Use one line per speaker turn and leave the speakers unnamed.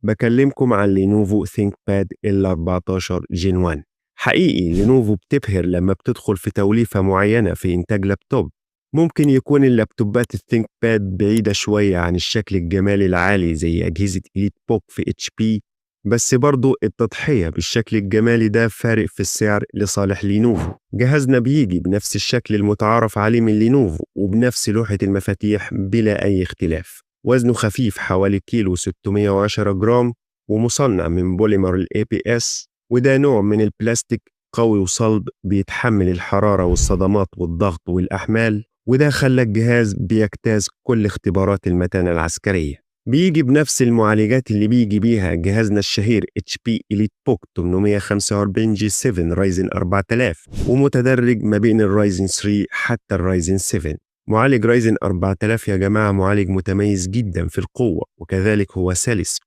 بكلمكم عن لينوفو ثينكباد L14 Gen 1. حقيقي لينوفو بتبهر لما بتدخل في توليفة معينة في إنتاج لابتوب. ممكن يكون اللابتوبات الثينكباد بعيدة شوية عن الشكل الجمالي العالي زي أجهزة إليت بوك في اتش بي، بس برضو التضحية بالشكل الجمالي ده فارق في السعر لصالح لينوفو. جهازنا بيجي بنفس الشكل المتعارف عليه من لينوفو وبنفس لوحة المفاتيح بلا أي اختلاف. وزنه خفيف حوالي كيلو 610 جرام، ومصنع من بوليمر ال ABS، وده نوع من البلاستيك قوي وصلب بيتحمل الحرارة والصدمات والضغط والأحمال، وده خلى الجهاز بيجتاز كل اختبارات المتانة العسكرية. بيجي بنفس المعالجات اللي بيجي بيها جهازنا الشهير اتش بي إليت بوك 845 جي 7 رايزن 4000، ومتدرج ما بين الرايزن 3 حتى الرايزن 7. معالج رايزن 4000 يا جماعة معالج متميز جدا في القوة، وكذلك هو سلس